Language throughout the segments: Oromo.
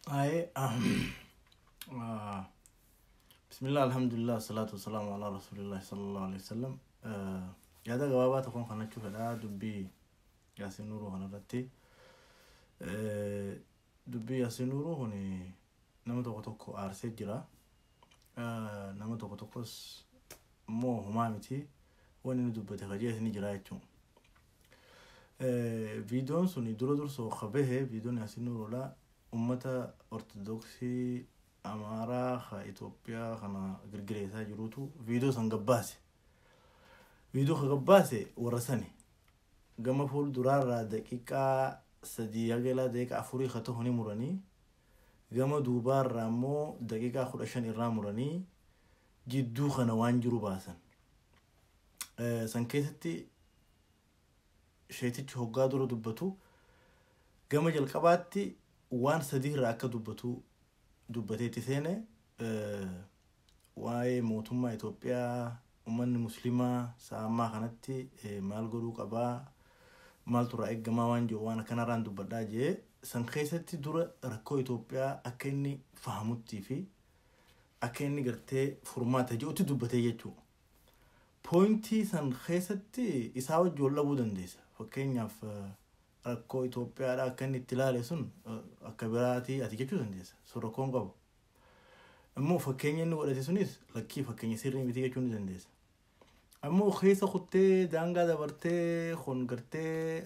Aye, bismillah, alhamdulillah, salatu wasalaamu ala rasuulillah sallallahu alaihi wasallam. Yaada gabaabaa tokkoon kan jechuu fedhaa dubbii Yaasiin Nuuruu kanarratti. Dubbii Yaasiin Nuuruu kun nama tokko tokko aarsee jira. Nama tokko tokkos immoo humaa miti, wanni inni dubbate kajees ni jira jechuudha. Viidiyoon sun dura dursoo ka bahe, viidiyoon Yaasiin Nuuruudha, ummata Ortodoksii Amaaraa ka Itoophiyaa kana girgireessaa jirutu viidiyoo san gabbaase. Viidiyoo ka gabbaase warra sani. Gama fuulduraarraa daqiiqaa 3 haga ilaa daqiiqaa 4 ka ta'u ni muranii, gama duubaarraa immoo daqiiqaa 15 irraa muranii jidduu kana waan jiru baasan. San keessatti sheetichi hoggaa dura dubbatu gama jalqabaatti waan sadii irraa akka dubbatu dubbateetti seene. Waa'ee mootummaa Itoophiyaa, uummanni musliimaa sa'ammaa kanatti maal godhuu qabaa, maaltu irraa eeggamaa waan jiru, waan akkanarraan dubbadhaa jee. San keessatti dura rakkoo Itoophiyaa akka inni fahamuttii fi akka inni gartee furmaata jirutti dubbatee jechuudha. Pointii san keessatti isaa wajji wal dhabuu dandeessa. Fakkeenyaaf, rakkoo Itoophiyaadha akka inni itti ilaale sun akka biraatii ati jechuu dandeessa. Sun rakkoon qabu. Immoo fakkeenya inni godhate sunis lakkii, fakkeenya sirrii miti jechuu ni dandeessa. Ammoo keessa kuttee daangaa dabartee kun gartee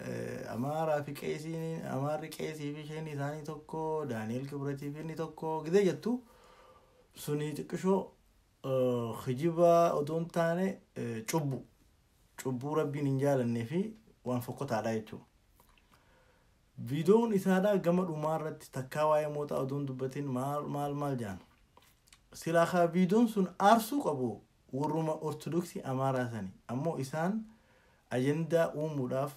Amaaraa fi qeesiin, Amaarri qeesii fi isheen isaanii tokko, Daani'el Kibratii fi inni tokko gidee jettu suni xiqqishoo kijiba odoo hin taane cubbu. Cubbuu Rabbiin hin jaalannee fi waan fokkotaadha jechuudha. Viidiyoon isaadhaa gama dhumaa irratti takkaa waa'ee mootaa odoo hin dubbatin maal maal maal jaan. Silaa kaa viidiyoon sun aarsuu qabu warruma Ortodoksii Amaaraa sani. Ammoo isaan ajandaa uumuudhaaf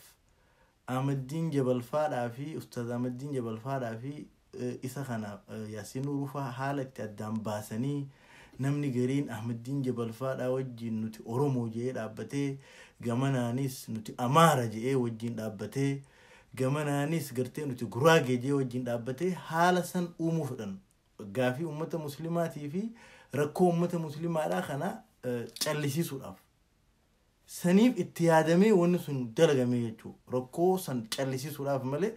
Ahmaddiin Jabalfaadhaa fi Ustaaz Ahmaddiin Jabalfaadhaa fi isa kana Yaasiin Nuurufaa haala itti addaan baasanii, namni gariin Ahmaddiin Jabalfaadhaa wajjin nuti Oromoo jedhee dhaabbatee, gamanaanis nuti Amaara jedhee wajjin dhaabbatee, gamanaanis gartee nuti Guraagee jedhee wajjin dhaabbatee haala san uumuu fedhan. Gaafii uummata muslimaatii fi rakkoo uummata muslimaadhaa kana callisiisuudhaaf. Saniif itti yaadamee wanni sun dalagamee jechuudha. Rakkoo san callisiisuudhaaf malee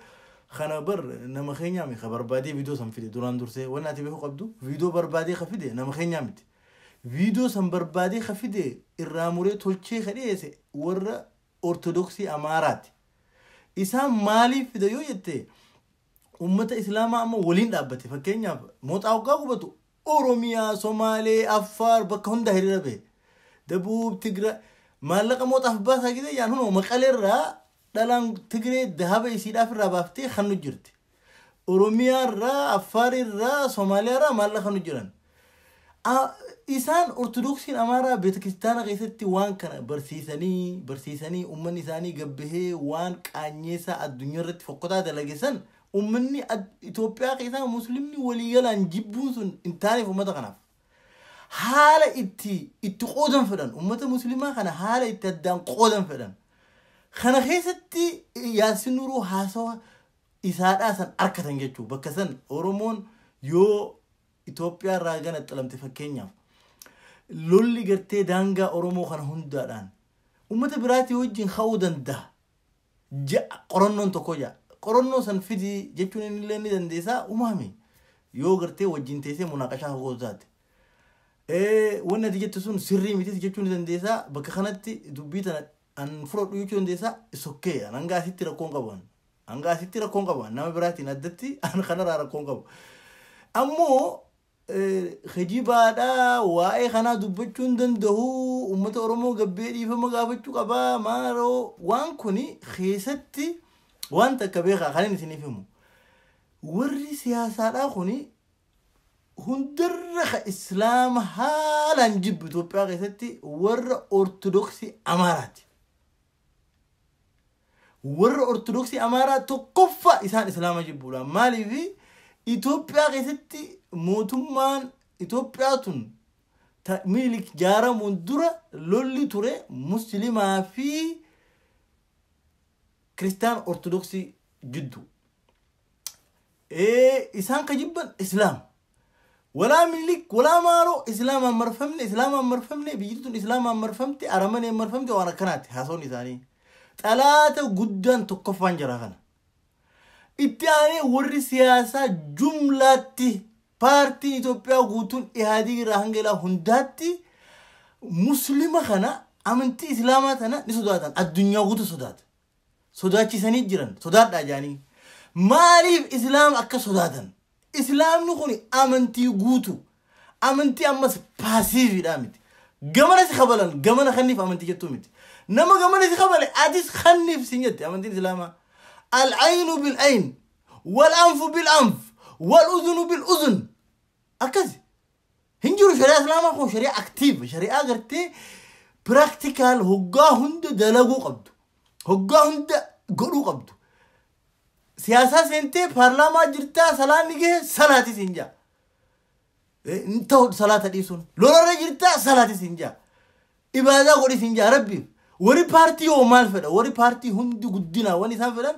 kana bar nama keenyaa miti ka barbaadee viidiyoo san fide. Duraan dursee wanni ati beekuu qabdu, viidiyoo barbaadee ka fide nama keenyaa miti. Viidiyoo san barbaadee ka fide, irraa muree tolchee ka dhiyeesse warra Ortodoksii Amaaraati. Isaan maaliif fida yoo jette, uummata Islaamaa amma waliin dhaabbate. Fakkeenyaaf, mooxaa hoggaa qubatu Oromiyaa, Somaalee, Affaar bakka hunda hiriira bahe. Dabuub, Tigra maallaqa mooxaaf baasaa gidee yaan hunoo Maqaleerraa dhalaan Tigree dahaba isiidhaaf irraa baaftee kan nu jirti. Oromiyaarraa, Affaarirraa, Somaaliyaarraa maallaqa nu jiran. Isaan Ortodoksiin Amaaraa beetakiristaana keessatti waan kana barsiisanii barsiisanii uummanni isaanii gabbahee waan qaanyeessaa addunyaa irratti fokkotaa dalage san uummanni Itoophiyaa keessaa muslimni waliigalaan jibbuun sun hin taaneef uummata kanaaf. Haala itti qoodan fedhan, uummata muslimaa kana haala itti addaan qoodan fedhan. Kana keessatti Yaasiin Nuuruu haasawa isaadhaa san arkatan jechuudha. Bakka san Oromoon yoo Itoophiyaa irraa gana xalamte, fakkeenyaaf, lolli gartee daangaa Oromoo kana hundaadhaan uummata biraatii wajjin ka'uu danda'a. Ja'a qorannoon tokko ja'a. Qorannoo san fidii jechuun inni illee ni dandeessaa uumame yoo gartee wajjin teessee munaaqashaa gootu taate. Wanni ati jettu sun sirrii mitis jechuu ni dandeessaa, bakka kanatti dubbii tana an fudhadhu jechuu dandeessaa, sokkee an hanga asitti rakkoon qabu, an hanga asitti rakkoon qabu, nama biraatiin addatti an kanarraa rakkoon qabu. Ammoo kijibaadhaa waa'ee kanaa dubbachuu hin danda'u, uummata Oromoo gabbee dhiifama gaafachuu qabaa maaloo, waan kuni keessatti waan takka beekaa kan inni isiniif himu. Warri siyaasaadhaa kuni hundarra ka Islaama haalaan jibbu Itoophiyaa keessatti warra Ortodoksii Amaaraati. Warra Ortodoksii Amaaraa tokkoffaa isaan Islaama jibbuudha. Maaliif? Itoophiyaa keessatti mootummaan Itoophiyaa tun Minilik jaaramuun dura lolli ture Muslimaa fi Kiristaan Ortodoksii jidduu. Isaan ka jibban islaam. Walaa Minilik walaa Maaroo islaamaan marfamne, islaamaan marfamne, biyyi tun islaamaan marfamte, aramaneen marfamte, waan akkanaati haasoon isaanii. Xalaata guddaan tokkoffaan jira kana. Itti aanee warri siyaasaa jumlaatti paartiin Itoophiyaa guutuun Ihaadii irraa hanga ilaa hundaatti muslima kana, amantii islaamaa tana ni sodaatan. Addunyaa guutuu sodaata. Sodaachisanii jiran, sodaadhaa jaanii. Maaliif islaama akka sodaatan? Islaamni kun amantii guutuu, amantii ammas passive dha miti. Gamana si kabalan gamana kanniif amantii jettuu miti. Nama gamana si kabale atis kanniif sin jette amantiin islaamaa. العين بالعين والأنف بالأنف والأذن بالأذن. Akkasi hin jiru. Shari'aa islaamaa kun shari'aa active, shari'aa gartee practical, hoggaa hunda dalaguu qabdu, hoggaa hunda godhuu qabdu. Siyaasaa seentee paarlaamaa jirtaa, salaanni gahe salaati siin jaa. Hin ta'u salaata dhiisuun. Lolarra jirtaa, salaati siin jaa. Ibaadaa godhi siin jaa rabbiif. Warri paartii hoo maal fedha? Warri paartii hundi guddina waan isaan fedhan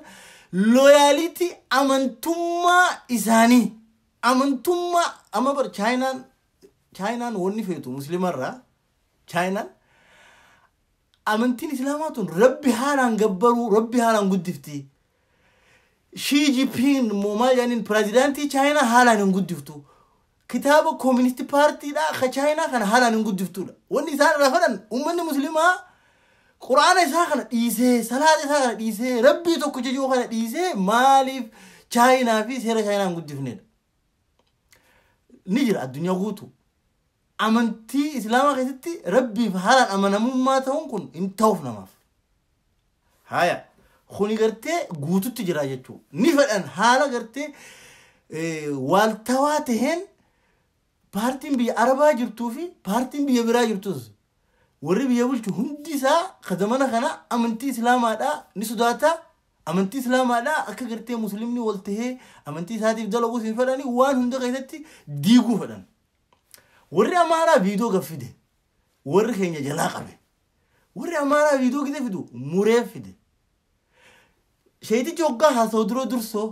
loyalty, amantummaa isaanii. Amantummaa amma bar Chaayinaan wanni feetu musliimarraa, Chaayinaan amantiin islaamaa tun rabbi haalaan gabbaruu, rabbi haalaan guddifti. Xi Jinping immoo maal jedhaniin, pirezidaantii Chaayinaa haalaan hin guddiftu. Kitaaba kooministi paartiidha ka Chaayinaa kana haalaan hin guddiftudha. Wanni isaan irraa fedhan uummanni musliimaa quraana isaa kana dhiisee, salaata isaa kana dhiisee, rabbii tokko jechuu kana dhiisee maaliif Chaayinaa fi seera Chaayinaa hin guddifnedha. Ni jira addunyaa guutuu. Amantii islaamaa keessatti rabbiif haalaan amanamummaa ta'uun kun hin ta'uuf namaaf. Haya, kuni gartee guututti jira jechuudha. Ni fedhan haala gartee waaltawaa taheen paartiin biyya Arabaa jirtuu fi paartiin biyya biraa jirtus warri biyya bulchu hundi isaa ka zamana kana amantii islaamaadhaa ni sodaata. Amantii islaamaadhaa akka gartee muslimni wal tahee amantii isaatiif dalaguus hin fedhani, waan hunda keessatti diiguu fedhan. Warri Amaaraa viidiyoo gaffide, warri keenya jalaa qabe. Warri Amaaraa viidiyoo gite fidu muree fide. Sheetichi hoggaa haasa'u dura dursoo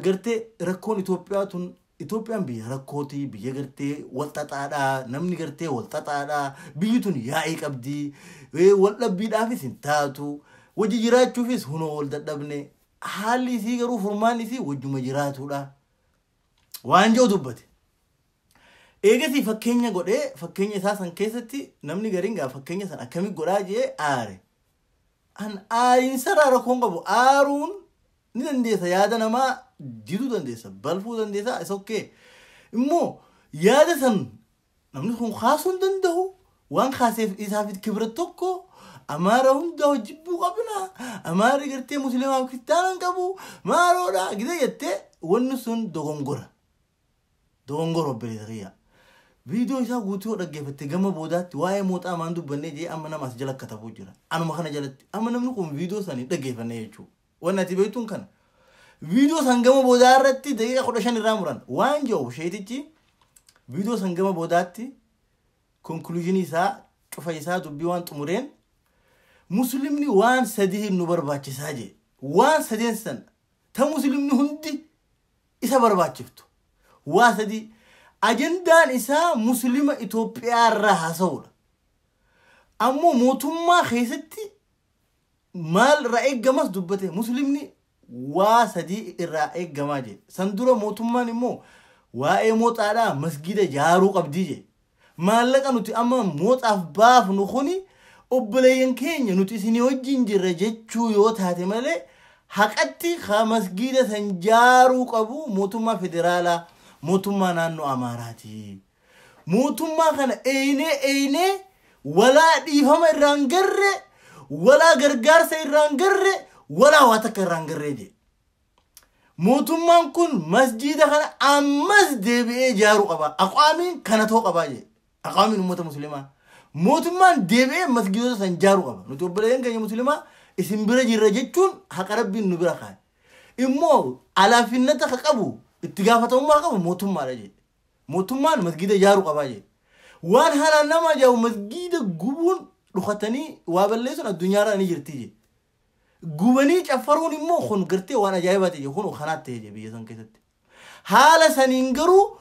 gartee rakkoon Itoophiyaa tun, Itoophiyaan biyya rakkooti, biyya gartee wal xaxaadhaa, namni gartee wal xaxaadhaa, biyyi tun yaa'ii qabdi, wal dhabbiidhaafis hin taatu, wajji jiraachuufis hunoo wal dadhabne, haalli isii garuu furmaanni isii wajjuma jiraatudha. Waan jedhu dubbate. Eegasii fakkeenya godhee, fakkeenya isaa san keessatti namni gariin gaa fakkeenya san akkamitti godhaa jee aare. An aariinsarraa rakkoon qabu, aaruun ni dandeessa, yaada namaa diduu dandeessa, balfuu dandeessa, isa okay. Immoo yaada san namni kun kaasuu hin danda'u, waan kaaseef isaaf kibira tokko Amaara hunda jibbuu qabna, Amaarri gartee musliimaaf kiristaana hin qabu maaroodha gidee jettee, wanni sun dogongora. Dogongora, obboleessa kiyya. Viidiyoo isaa guutuu yoo dhaggeeffatte, gama boodaatti waa'ee mooxaa maan dubbannee jee amma nama as jala katabuu jira. Anuma kana jalatti amma namni kun viidiyoo san hin dhaggeeffanne jechuudha. Wanni ati beektuun kana. Viidiyoo san gama boodaa irratti daqiiqa 15 irraa muran. Waan jiru sheetichi viidiyoo san gama boodaatti conclusion isaa, cufa isaa, dubbii waan xumureen, muslimni waan sadii nu barbaachisaa jee. Waan sadeen san ta muslimni hundi isa barbaachiftu. Waa sadii. Ajandaan isaa muslima Itoophiyaa irraa haasa'uudha. Ammoo mootummaa keessatti maal irraa eeggamas dubbate, muslimni waa sadii irraa eeggamaa jee. San dura mootummaan immoo waa'ee mooxaadhaa masgida ijaaruu qabdii jee. Maallaqa nuti amma mooxaaf baafnu kuni obboleeyyan keenya nuti isinii wajjin jirra jechuu yoo taate malee, haqatti ka masgida san jaaruu qabu mootummaa federaalaa, mootummaa naannoo Amaaraati. Mootummaa kana eenee eenee walaa dhiifama irraan garre, walaa gargaarsa irraan garre, walaa waa takka irraan garree jee. Mootummaan kun masjiida kana ammas deebi'ee ijaaruu qaba. Aqwaamiin kana ta'uu qabaa jee. Aqwaamiin uummata musliimaa. Mootummaan deebi'ee masjiidota san ijaaruu qaba. Nuti obboleeyyan keenya musliimaa isin bira jirra jechuun haqa rabbiin nu bira kaa'e. Immoo alaafinnata ka qabu, itti gaafatamummaa qabu mootummaadha jee. Mootummaan masgiida ijaaruu qabaa jee. Waan haalaan nama ajaa'ibu, masgiida gubuun dhukatanii waa balleessuun addunyaarraa ni jirti jee. Gubanii caffaruun immoo kun gartee waan ajaa'ibaati jedhe kun kanaatti ta'e biyya san keessatti. Haala saniin garuu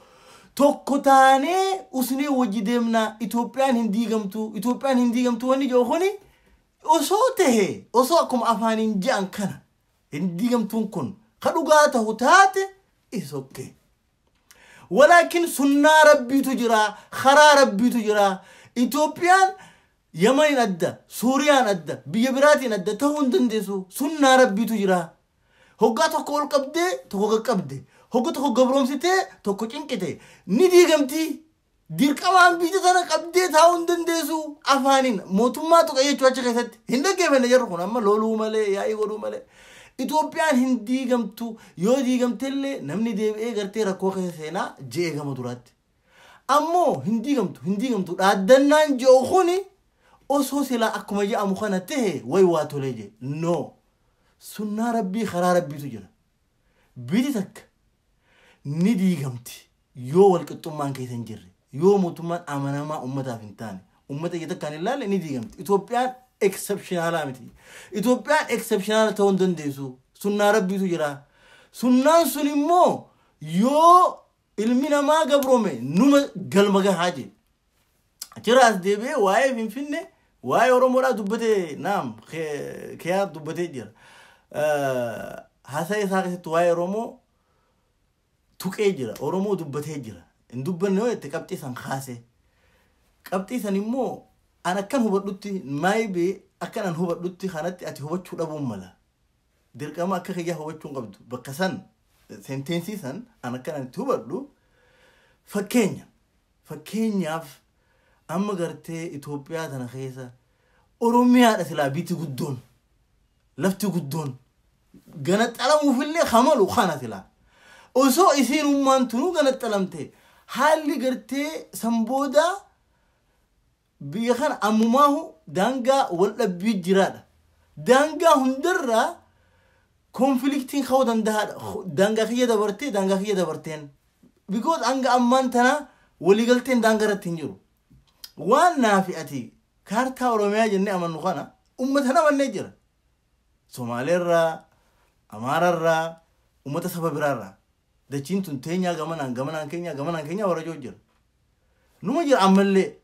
tokko taanee usnee wajji deemnaa, Itoophiyaan hin diigamtu, Itoophiyaan hin diigamtu wanni jedhu kuni osoo tahe, osoo akkuma afaaniin je'an kana hin diigamtuun kun ka dhugaa tahu taate is okay. Walaakin sunnaa rabbiitu jira, karaa rabbiitu jira. Itoophiyaan Yamaniin adda, Suuriyaan adda, biyya biraatiin adda ta'uu hin dandeessu. Sunnaa rabbiitu jira. Hoggaa tokko ol qabdee tokko qaqqabde, hogga tokko gabroomsitee tokko cinqite ni diigamti. Dirqamaan biyya tana qabdee taa'uu hin dandeessu. Afaaniin mootummaa tuqa jechuu achi keessatti hin dhaggeeffanne jarri kun amma loluu malee, yaa'ii godhuu malee. Itoophiyaan hin diigamtu, yoo diigamtellee namni deebi'ee gartee rakkoo keessa seenaa je'ee gama duraatti. Ammoo hin diigamtu, hin diigamtu dhaaddannaan je'u kuni osoo silaa akkuma je'amu kana tahe way waa tolee jee. No. Sunnaa rabbii, karaa rabbiitu jira. Biyyi takka ni diigamti yoo walqixxummaan keessa hin jirre, yoo mootummaan amanamaa ummataaf hin taane, ummata ija takkaan hin laalle ni diigamti. Itoophiyaan exceptionalaa miti. Itoophiyaan exceptionala ta'uu hin dandeessu. Sunnaa rabbiitu jira. Sunnaan sun immoo yoo ilmi namaa gabroome numa galma gahaa jee. Achirraas deebi'ee waa'ee Finfinnee, waa'ee Oromoodhaa dubbatee, naam keeyaa dubbatee jira. Haasaa isaa keessatti waa'ee Oromoo tuqee jira. Oromoo dubbatee jira. Hin dubbanne yoo jette qabxii san kaasee. Qabxii san immoo an akkan hubadhutti, maayibee akkan an hubadhutti kanatti ati hubachuu dhabuun mala. Dirqama akka kiyyaa hubachuu hin qabdu. Bakka san senteensii san an akkan an itti hubadhu fakkeenya. Fakkeenyaaf amma gartee Itoophiyaa tana keessa Oromiyaadha silaa biitti guddoon. Lafti guddoon. Gana xalamuufillee kamalu kana silaa. Osoo isiin ummaan tunuu gana xalamte haalli gartee san boodaa biyya kana ammumaahu daangaa wal dhabbii jiraadha. Daangaa hundarraa konfliktiin ka'uu danda'aadha. Daangaa kiyya dabartee, daangaa kiyya dabarteen. Because hanga ammaan tana waliigalteen daangaa irratti hin jiru. Waan naafi ati kaartaa Oromiyaa jennee amannu kana uummata namannee jira. Somaaleerraa, Amaararraa, uummata saba biraarraa. Dachiin tun teenyaa gamanaan gamanaan keenyaa gamanaan keenyaa warra jiru jira. Numa jira ammallee.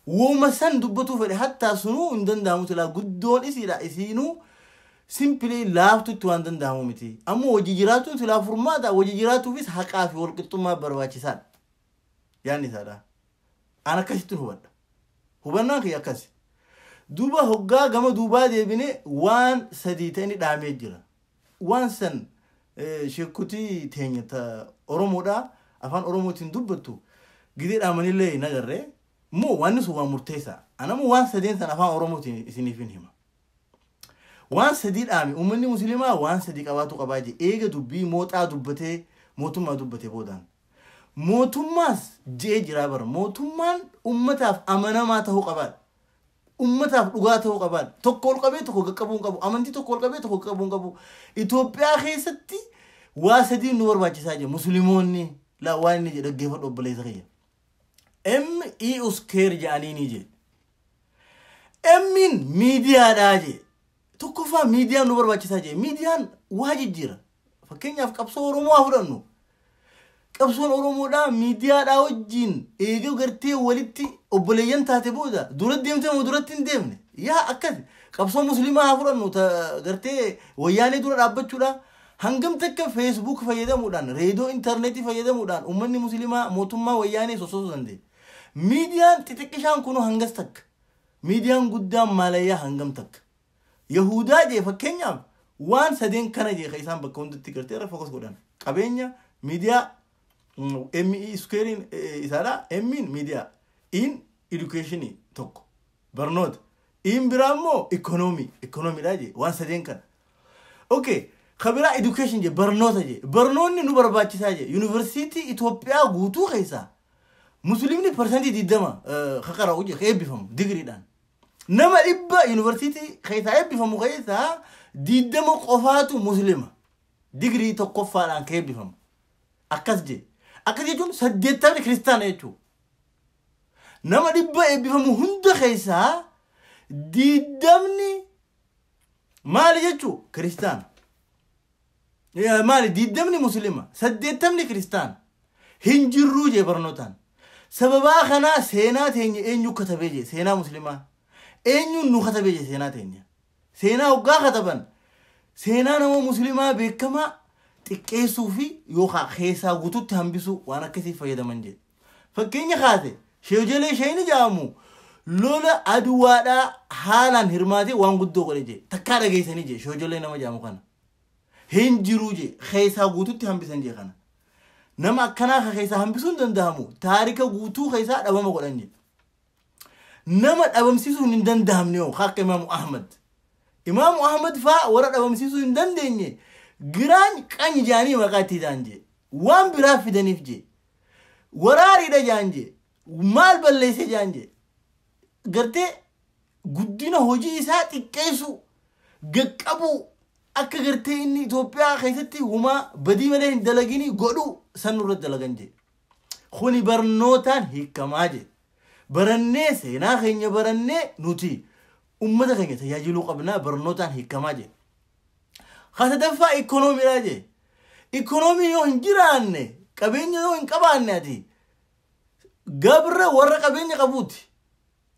Wooma san dubbatuu fedhe hattaa sunuu hin danda'amu silaa guddoon isiidha, isiinuu simply laaftutti waan danda'amu miti. Ammoo hojii jiraatuun silaa furmaata, hojii jiraatuufis haqaa fi walqixxummaa barbaachisaadha. Yaadni isaadha. An akkasitti hubadha. Hubannaan kiyya akkasi. Duuba hoggaa gama duubaa deebine waan sadii ta'e inni dhaamee jira. Waan san sheekutii teenya ta Oromoodhaa afaan Oromootiin dubbattu gidee dhaamanillee hin agarree. Moo wanni sun waan murteessaa. Anamoo waan sadeen san afaan Oromootiin isiniif hin hima. Waan sadii dhaame, uummanni musliimaa waan sadii qabaatu qabaa jee eega dubbii mooxaa dubbatee mootummaa dubbatee boodaan. Mootummaas je'ee jiraa bara, mootummaan uummataaf amanamaa ta'uu qabaadha. Uummataaf dhugaa ta'uu qabaadha. Tokko ol qabee tokko qaqqabuu hin qabu. Amantii tokko ol qabee tokko qaqqabuu hin qabu. Itoophiyaa keessatti waa sadiin nu barbaachisaa jira. Musliimoonni laa waan inni jedhe dhaggeeffadhu obboleessa kiyya. M E square jedhanii ni jedhe. M'n miidiyaadhaa jedhe. Tokkoffaa miidiyaan nu barbaachisaa jedhe. Miidiyaan waa jijjiira. Fakkeenyaaf qabsoo Oromoo haa fudhannu. Qabsoon Oromoodhaa miidiyaadhaa wajjin eega gartee walitti obboleeyyan taate booda dura deemtee moo duratti hin deemne. Yaa akkas qabsoo musliimaa haa fudhannu gartee wayyaanee dura dhaabbachuudha. Hangam takka Facebook fayyadamuudhaan, reediyoo intarneetii fayyadamuudhaan uummanni musliimaa mootummaa wayyaanee sosoosuu dandeenya. Miidiyaan xixiqqishaan kunuu hangas takka. Miidiyaan guddaan maalayyaa hangam takka. Yahudaa jee fakkeenyaaf waan sadeen kana jee kan isaan bakka hundatti gartee irra focus godhan. Qabeenya, miidiyaa, ME squarein isaadha. M'n miidiyaa, in educationii tokko, barnoota. In biraa immoo ikoonoomii, ikoonomiidha jee waan sadeen kana. Okay, kabiraa education jee barnoota jee. Barnoonni nu barbaachisaa jee. Yuunivarsiitii Itoophiyaa guutuu keessaa musliimni 20% ka qara'u jee ka eebbifamu digiriidhaan. Nama 100 yuunivarsiitii keessaa eebbifamu keessaa 20 qofaatu musliima. Digirii tokkoffaadhaan ka eebbifamu. Akkas jee. Akkas jechuun 80 kiristaana jechuudha. Nama 100 eebbifamu hunda keessaa 20 Maali jechuu kiristaana. Maali 20 muslima 80 kiristaana. Hin jirruu jee barnootaan. Sababaa kanaa seenaa teenya eenyu katabee jee seenaa muslimaa. Eenyuun nu katabee jee seenaa teenya. Seenaa hoggaa kataban seenaa nama muslimaa beekamaa xiqqeessuu fi yookaan keessaa guututti hambisuu waan akkasii fayyadaman jee. Fakkeenya kaase sheejolee sheeni jedhamu lola aduwaadhaa haalaan hirmaatee waan guddoo godhe jee takkaa dhageessanii jee sheejolee nama jedhamu kana. Hin jiruu jee keessaa guututti hambisan jee kana. Nama akkanaa ka keessaa hambisuu hin danda'amu taarika guutuu keessaa dhabama godhan jee. Nama dhabamsiisuu hin danda'amne yoo akka Imaamu Ahmad. Imaamu Ahmad faa warra dhabamsiisuu hin dandeenye giraan qanyi jaanii maqaa itti ta'an jee. Waan biraa fidaniif jee. Waraariidha jaan jee. Maal balleesse jaan jee. Gartee guddina hojii isaa xiqqeessuu gaqqabuu akka gartee inni Itoophiyaa keessatti humaa badii malee hin dalagini godhuu san nurra dalagan jee. Kuni barnootaan hiikamaa jee. Barannee seenaa keenya barannee nuti ummata keenya tajaajiluu qabnaa barnootaan hiikamaa jee. Sadaffaa ikoonomiidha jee. Ikoonomii yoo hin jiraanne qabeenya yoo hin qabaanne ati gabra warra qabeenya qabuuti.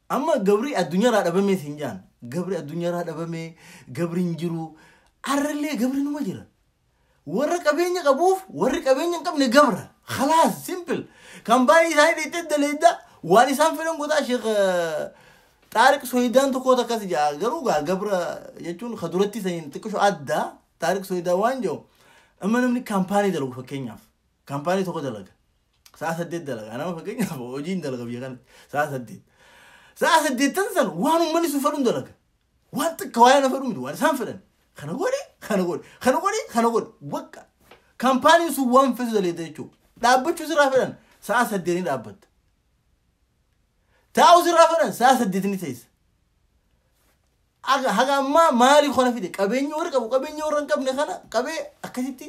Amma gabri addunyaarraa dhabamee siin jaan. Gabri addunyaarraa dhabamee gabri hin jiru. Arrallee gabri numa jira. Warra qabeenya qabuuf warri qabeenya hin qabne gabra. Khalaas simple. Kan baay'ee isaanii dheettee daleedda waan isaan fedhan godhaa Sheekh Xaariq Soyidaan tokko akkas jaa garuu gaa gabra jechuun ka duratti saniin xiqqisho adda Xaariq Soyidaan waan jiru amma namni kaampaanii dalagu fakkeenyaaf kaampaanii tokko dalaga sa'a 8 dalaga nama fakkeenyaaf hojiin dalaga biyya kanatti sa'a 8 sa'a 8 san waan uummanni sun fedhuun dalaga waan xiqqa waa'ee na fedhu miti waan isaan fedhan kana godhi kana godhi kana godhi kana godhi bakka kaampaaniin sun waan fedhu daleedda jechuudha dhaabbachuu sirraa fedhan sa'a 8 dhaabbatta. Taa'u sirraa fedhan sa'a 8 ni teessa. Haga ammaa maaliif kana fide qabeenya warri qabu qabeenya warra hin qabne kana qabee akkasitti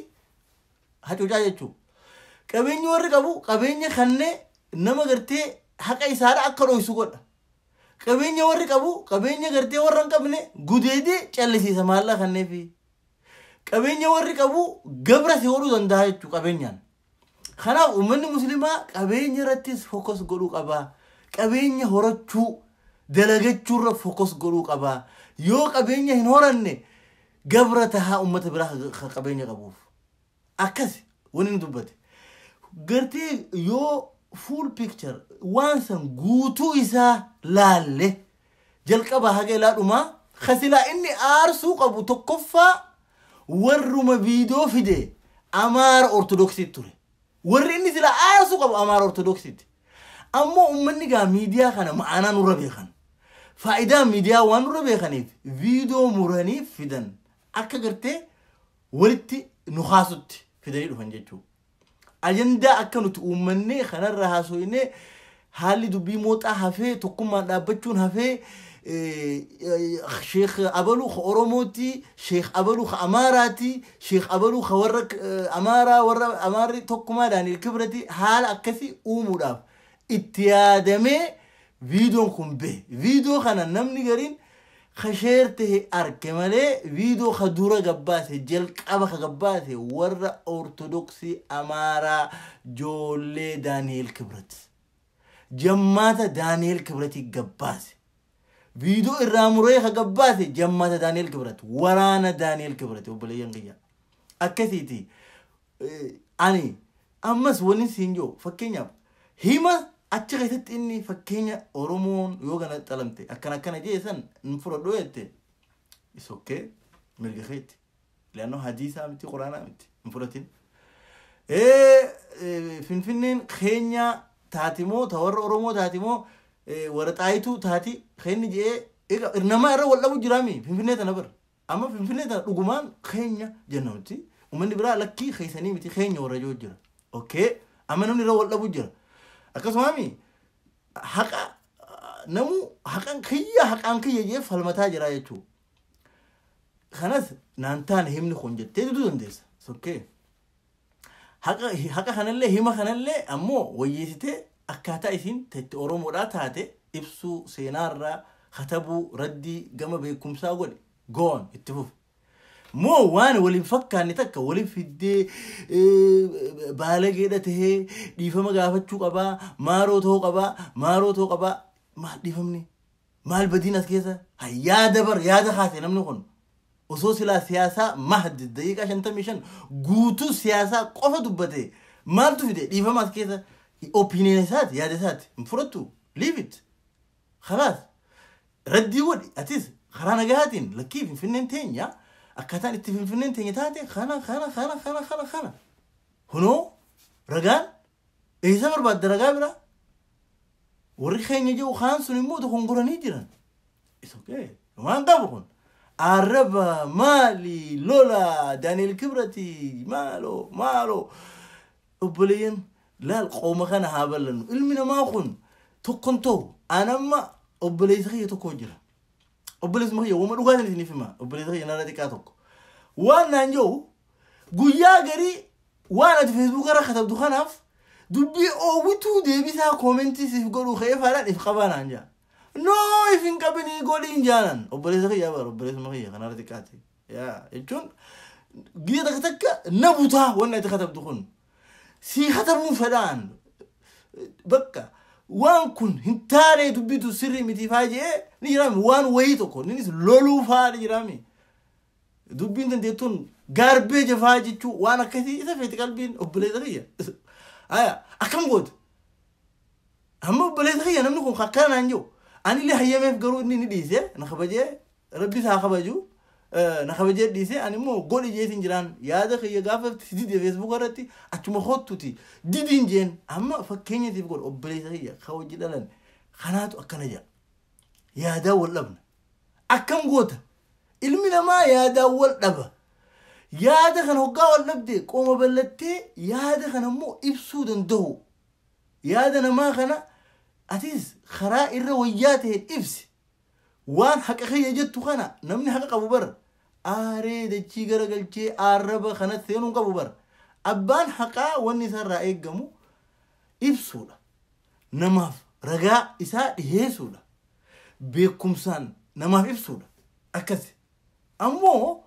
hacuucaa jechuudha. Qabeenya warri qabu qabeenya kannee nama gartee haqa isaadha akka dho'isu godha. Qabeenya warri qabu qabeenya gartee warra hin qabne gudeedee callisiisa maallaqa kanneefi. Qabeenya warri qabu gabra si godhuu danda'a jechuudha qabeenyaan. Kanaaf uummanni musliimaa qabeenya irrattis fokus godhuu qaba. Qabeenya horachuu dalagachuurra fokus godhuu qaba. Yoo qabeenya hin horanne gabra tahaa uummata biraa qabeenya qabuuf. Akkas wanni inni dubbate. Gartee yoo full picture waan san guutuu isaa laalle jalqaba haga ilaa dhumaa kasilaa inni aarsuu qabu tokkoffaa warruma viidiyoo fide Amaara Ortodoksiitti ture. Warri inni sila aarsuu qabu Amaara Ortodoksiitti. Ammoo uummanni gaa miidiyaa kana ma'anaa nurra beekan. Faayidaa miidiyaa waan nurra beekaniif viidiyoo muranii fidan akka gartee walitti nu kaasutti fidanii dhufan jechuudha. Ajandaa akka nuti uummannee kanarra haasofnee haalli dubbii mooxaa hafee tokkummaan dhaabbachuun hafee Sheekh Abaluu ka Oromooti, Sheekh Abaluu ka Amaaraati, Sheekh Abaluu ka warra Amaaraa warra Amaarri tokkummaa Daani'el Kibrati haala akkasii uumuudhaaf itti yaadamee viidiyoon kun bahe. Viidiyoo kana namni gariin kasheer tahe arge malee viidiyoo ka dura gabbaase jalqaba ka gabbaase warra Ortodoksii Amaaraa joollee Daani'el Kibrat. Jammaata Daani'el Kibratii gabbaase. Viidiyoo irraa muree ka gabbaase jammaata Daani'el Kibrat. Waraana Daani'el Kibrat obboleeyyan kiyya. Akkasiiti ani ammas wanni siin jiru fakkeenyaaf hima achi keessatti inni fakkeenya Oromoon yoo kana xalamte akkana akkana jee san hin fudhadhu jette is okay mirga keetti. Leannoo hadiisaa miti quraanaa miti hin fudhatin. Finfinneen keenya taatimoo ta warra Oromoo taatimoo warra xaayituu taati keenni jee nama irra wal dhabu jiraami Finfinnee tana bara. Amma Finfinnee tana dhugumaan keenya jenna nuti. Uummanni biraa lakkii keessanii miti keenya warra jiru jira. Okay amma namni irra wal dhabu jira. Akkasumaami haqa namu haqaan kiyya jee falmataa jira jechuudha. Kanas naan taane himni kun jettee duduu dandeessa. Okay. Haqa kanallee hima kanallee ammoo wayyeessitee akkaataa isiin itti Oromoodhaa taate ibsuu seenaarraa katabuu raddii gama beekumsaa godhe Goon itti fufi. Moo waan waliin fakkaanne takka waliin fiddee baalageedha tahee dhiifama gaafachuu qabaa, maaroo ta'uu qabaa, maaroo ta'uu qabaa. Maal dhiifamni? Maal badiin as keessa? Yaada bar yaada kaase namni kun. Osoo silaa siyaasaa mahdi daqiiqaa 55 guutuu siyaasaa qofa dubbate maaltu fide dhiifama as keessa? Opinion isaati, yaada isaati. Hin fudhattu. Leave it. Khalaas. Raddii godhi atis karaa nagahaatiin lakkii Finfinneen teenya akkaataan itti Finfinneen teenya taate kana kana kana kana kana kana. Hunoo ragaan eessa barbaadda ragaa biraa? Warri keenya jiru kaan sun immoo dogongoranii jiran. It's okay. Waan qabu kun. Arraba maali lola Daani'el Kibrati maaloo maaloo. Obboleeyyan laal qooma kana haa bal'annu. Ilmi namaa kun tokkon ta'u anamma obboleessa kiyya tokko jira. Obboleessuma kiyya wama dhugaatiin isiniif hima. Obboleessa kiyya narra xiqqaa tokko. Waan naan jiru guyyaa garii waan ati feesbuuka irra katabdu kanaaf dubbii oowwituu deebisaa koomentii siif godhuu ka'ee faadhaan if qabaa naan jaa. Noo if hin qabinii godhiin jaanan. Obboleessa kiyya bara obboleessuma kiyya kanarra xiqqaati. Yaa jechuun guyyaa takka takka na butaa wanni ati katabdu kun. Sii katabuun fedhaan bakka waan kun hin taane dubbitu sirrii miti faa jee ni jiraami waan wayii tokko innis loluu faa ni jiraami. Dubbiin dandeettuun gaarbee jafaa jechuu waan akkasii isa feeti qalbiin obboleessa kiyya. Aya akkam goota? Amma obboleessa kiyya namni kun akkana naan jiru. Ani illee hayyameef garuu inni ni dhiise na kabajee rabbi isaa kabaju na kabajee dhiise ani immoo godhi jeetiin jiraan yaada kiyya gaafa dide feesbuuka irratti achuma kottuti didiin jeen amma fakkeenyatiif godhu obboleessa kiyya ka hojii dhalan kanaatu akkana jedha. Yaadaa wal dhabna. Akkam goota? Ilmi namaa yaadaa wal dhaba. Yaada kana hoggaa wal dhabde qooma bal'attee yaada kana immoo ibsuu danda'u. Yaada namaa kana atis karaa irra wayyaa ta'een ibsi. Waan haqa kiyya jettu kana namni haqa qabu bara. Aaree dachii garagalchee arraba kana seenuu qabu bara. Abbaan haqaa wanni isarraa eeggamu ibsuudha. Namaaf ragaa isaa dhiheessuudha. Beekumsaan namaaf ibsuudha. Akkasi. Ammoo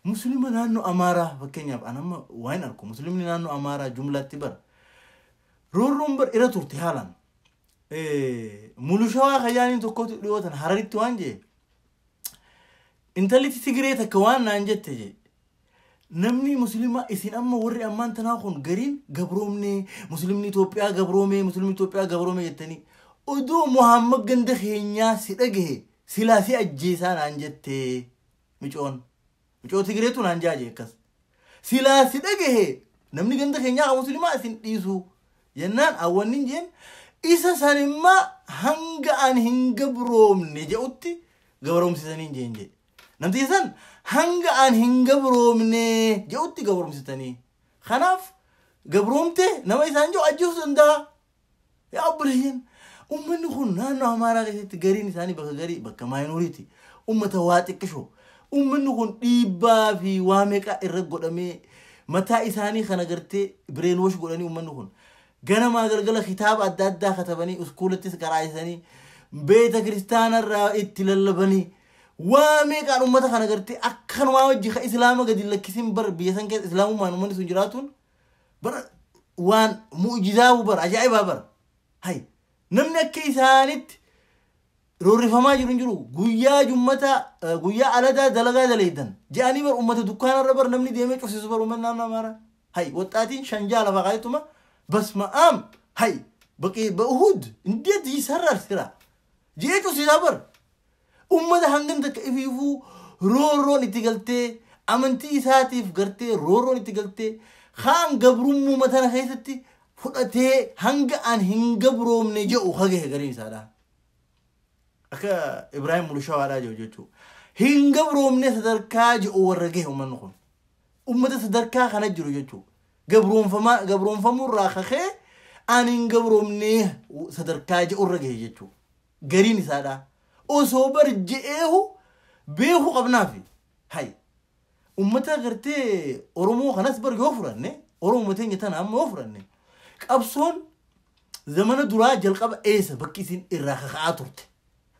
muslima naannoo Amaaraa fakkeenyaaf an amma waan argu muslimni naannoo Amaaraa jumlaatti bara. Roorroon bar irra turte haalaan. Mulushawaa kajaaniin tokkotu dhiyootan Hararitti waan jee. Intalli Tigiree takka waan naan jette jee. Namni muslima isin amma warri ammaan tanaa kun gariin gabroomne muslimni Itoophiyaa gabroome muslimni Itoophiyaa gabroome jettanii oduu Muhammad ganda keenyaa si dhagahe silaa si ajjeesaa naan jette micoon. Micoo Tigireetu naan jaaje akkas. Silaa si dhagahe namni ganda keenyaa kan muslimaa isin dhiisu jennaan awwanni jeen isa sanimmaa hanga ani hin gabroomne jedhutti gabroomsisanii jeen jedhe. Namti san hanga ani hin gabroomne jedhutti gabroomsisanii. Kanaaf gabroomte nama isaan jiru ajjeesuu danda'a. Yaa obboleeyyan uummanni kun naannoo Amaaraa keessatti gariin isaanii bakka garii bakka maayinooriiti. Uummata waa xiqqishoo. Uummanni kun dhiibbaa fi waa meeqa irra godhamee mataa isaanii kana gartee bireenwoosh godhanii uummanni kun. Ganamaa galgala kitaaba adda addaa katabanii iskuulattis qaraa'isanii beeta kiristaanarraa itti lallabanii waa meeqaan uummata kana gartee akkanumaa wajji ka islaama gadi lakkisin bar biyya san keessa islaamummaan uummanni sun jiraatuun bara waan mu'jizaa bara ajaa'ibaa bara. Hay namni akka isaanitti roorrifamaa jiru hin jiru guyyaa jummataa guyyaa aladaa dalagaa daleeydan je'anii bar uummata dukkaanarra bar namni deemee cufsiisu bar uummanni naannoo Amaaraa. Hay waxxaatiin shanjaa lafa kaayetuma በስመ አብ ሀይ በቂ በእሁድ እንዴት ይሰራል ስራ ጄጩ ሲሳበር ኡመተ hangam takka ifiifuu roorroon itti galtee amantii isaatiif gartee roorroon itti galtee kaan gabrummaa matana keessatti fudhatee hanga an hin gabroomne jedhu hagahe gariin isaadha. Akka Ibraahim Mulushawaadhaa jiru jechuudha. Hin gabroomne sadarkaa jedhu warra gahe uummanni kun. Uummata sadarkaa kana jiru jechuudha. Gabroonfamuurraa kakee ani hin gabroomne sadarkaa jedhurra gahe jechuudha. Gariin isaadha. Osoo bar je'eehu beekuu qabnaafi. Hay. Uummata gartee Oromoo kanas bar yoo furanne Oromoo teenya tana amma yoo furanne qabsoon zamana duraa jalqaba eessa bakki isin irraa kaka'aa turte.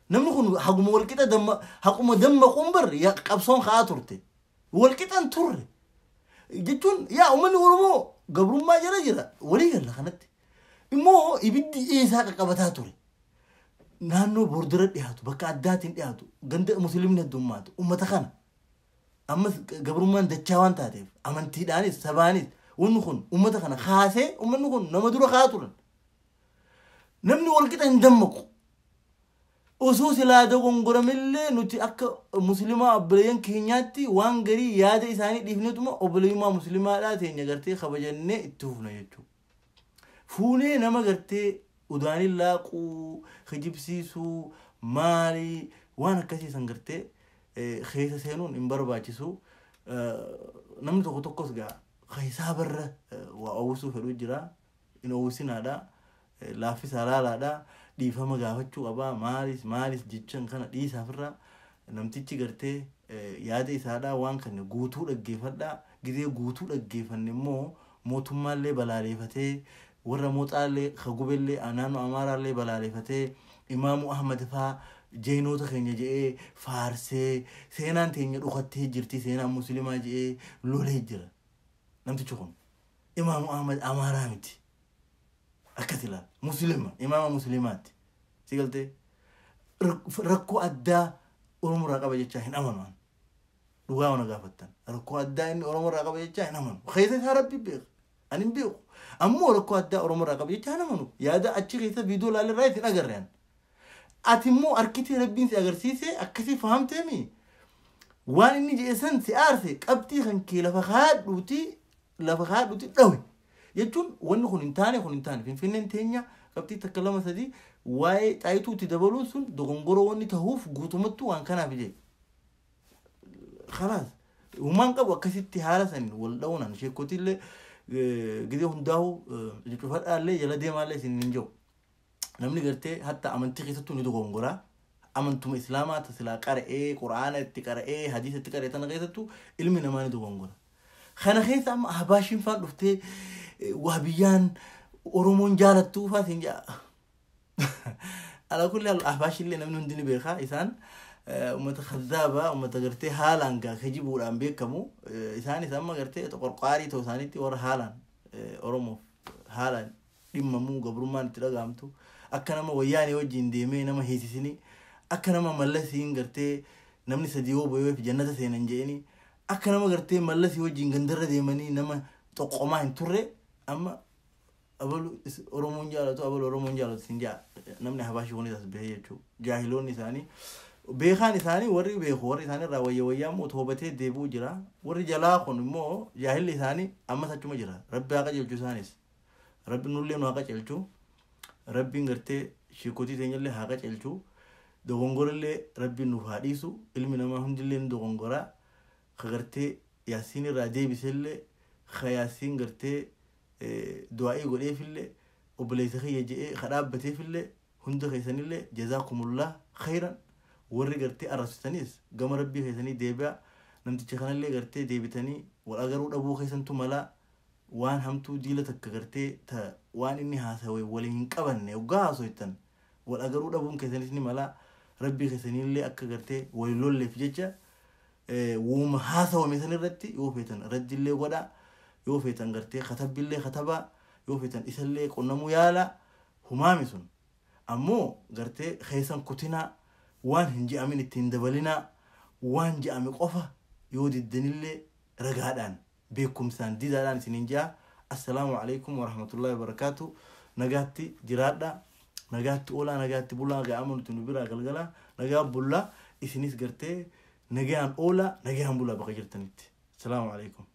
Namni kun haguma walqixa damma haquma dammaquun bar qabsoon ka'aa turte. Walqixan turre. Jechuun yaa uummanni Oromoo gabrummaa jala jira walii galla kanatti. Immoo ibiddi eessaa qaqqabataa ture. Naannoo bordera dhiyaatu bakka addaatiin dhiyaatu ganda musliimni heddummaatu uummata kana. Ammas gabrummaan dachaa waan taateef amantiidhaanis sabaanis wanni kun uummata kana kaasee uummanni kun nama dura ka'aa turan. Namni walqixa hin dammaqu. Osoo silaa dogongoramillee nuti akka musliimaa obboleeyyan keenyaatti waan garii yaada isaanii dhiifnetuma obboleeyyummaa musliimaadhaa teenya gartee kabajannee itti fufna jechuudha. Fuunee nama gartee udaanii laaquu, kijibsiisuu, maalii waan akkasii san gartee keessa seenuun hin barbaachisu. Namni tokko tokkos gaa keessaa barra waa oowwisuu fedhu jira. Hin oowwisinaadha. Laaffisaa laalaadha. Dhiifama gaafachuu qabaa maalis maalis jechan kana dhiisaafirraa namtichi gartee yaada isaadhaa waan kana guutuu dhaggeeffadhaa gizee guutuu dhaggeeffanne immoo mootummaallee balaaleeffatee warra mooxaallee kagubellee naannoo amaaraallee balaaleeffatee imaamu Ahmad faa jeenoota keenya je'ee faarsee seenaan teenya dhokattee jirti seenaan musliimaa je'ee lolee jira namtichi kun imaamu Ahmad amaaraa miti akkas ilaala musliima imaama musliimaatti. Si galtee rakkoo addaa Oromoo irraa qaba jechaa hin amanu. Dhugaa waan gaafattan rakkoo addaa inni Oromoo irraa qaba jechaa hin amanu. Keessa isaa rabbi beeka. Ani hin beeku. Ammoo rakkoo addaa Oromoo irraa qaba jechaa hin amanu. Yaada achi keessa viidiyoo ilaalle irraa ittiin agarre. Ati immoo harkitee rabbiin si agarsiise akkasii fahamteemi. Waan inni jedhe san si aarse qabxii kan kee lafa kaadhuuti dhawe. Jechuun wanni kun hin taane kun hin taane Finfinneen teenya qabxii takka lama sadii waa'ee xaayituutti dabaluun sun dogongoroo wanni tahuuf guutumattuu waan kanaaf jedhe. Khalaas uumaan qabu akkasitti haala saniin wal dha'uunaan sheekootillee gizee hundaa'u cufadhaallee jala deemaallee isin hin jiru. Namni gartee hatta amantii keessattuu ni dogongoraa. Amantuma islaamaa tasilaa qara'ee quraana itti qara'ee hadiisa itti qara'ee tana keessattuu ilmi namaa ni dogongora. Kana keessa amma Ahbaashiin faan dhuftee wahabiyyaan Oromoon jaalattuu faa siin jaa. Ala kulli haal Ahbaashillee namni hundi ni beeka isaan uummata kazzaabaa uummata gartee haalaan gaa kijibuudhaan beekamu isaanis amma gartee qorqaarii ta'uu isaaniitti warra haalaan Oromoof haalaan dhimmamuu gabrummaan itti dhaga'amtu akka nama wayyaanee wajjin deemee nama heesisini akka nama mallasiin gartee namni sadii yoo bo'eef jannata seenan je'anii akka nama gartee mallasii wajjin gandarra deemanii nama xoqqomaa hin turre amma abalu Oromoon jaalatu abalu Oromoon jaalatu sin jaa namni Ahbaashii kunis as bahee jechuudha. Jaahiloonni isaanii beekaan isaanii warri beeku warri isaanii irraa wayya wayyaa immoo toobatee deebi'uu jira. Warri jalaa kun immoo jaahilli isaanii ammas achuma jira. Rabbi haa qajeelchu isaanis. Rabbi nullee nu haa qajeelchu. Rabbiin gartee sheekotii teenyallee haa qajeelchu. Dogongorallee rabbiin nuuf haa dhiisu. Ilmi namaa hundillee ni dogongoraa. Ka gartee yaasiin irraa deebisellee ka yaasiin gartee du'aa'ii godheefillee obboleessa kiyya je'ee ka dhaabbateefillee hunda keessanillee jazaakumullah khayran warri gartee arrabsitanis gama rabbii keessanii deebi'a namticha kanallee gartee deebitanii wal agaruu dhabuu keessantu malaa waan hamtuu diila takka gartee ta waan inni haasawe waliin hin qabanne hoggaa haasoytan wal agaruu dhabuun keessanis ni malaa rabbii keessanillee akka gartee wal lolleef jecha wuuma haasawame san irratti yoo feetan raddillee godhaa yoo feetan gartee katabbillee katabaa yoo feetan isallee qunnamuu yaala humaami sun ammoo gartee keessan kutinaa waan hin je'amin ittiin dabalinaa waan je'ame qofa yoo diddanillee ragaadhaan beekumsaan didaadhaan isiniin je'a. Assalaamu alaikum warahmatullahi wabarakaatu. Nagaatti jiraadha, nagaatti oolaa, nagaatti bulaa, ga'ama nuti nu biraa galgalaa nagaa bullaa isinis gartee nagaan oolaa nagaan bulaa bakka jirtanitti. Assalaamu alaikum.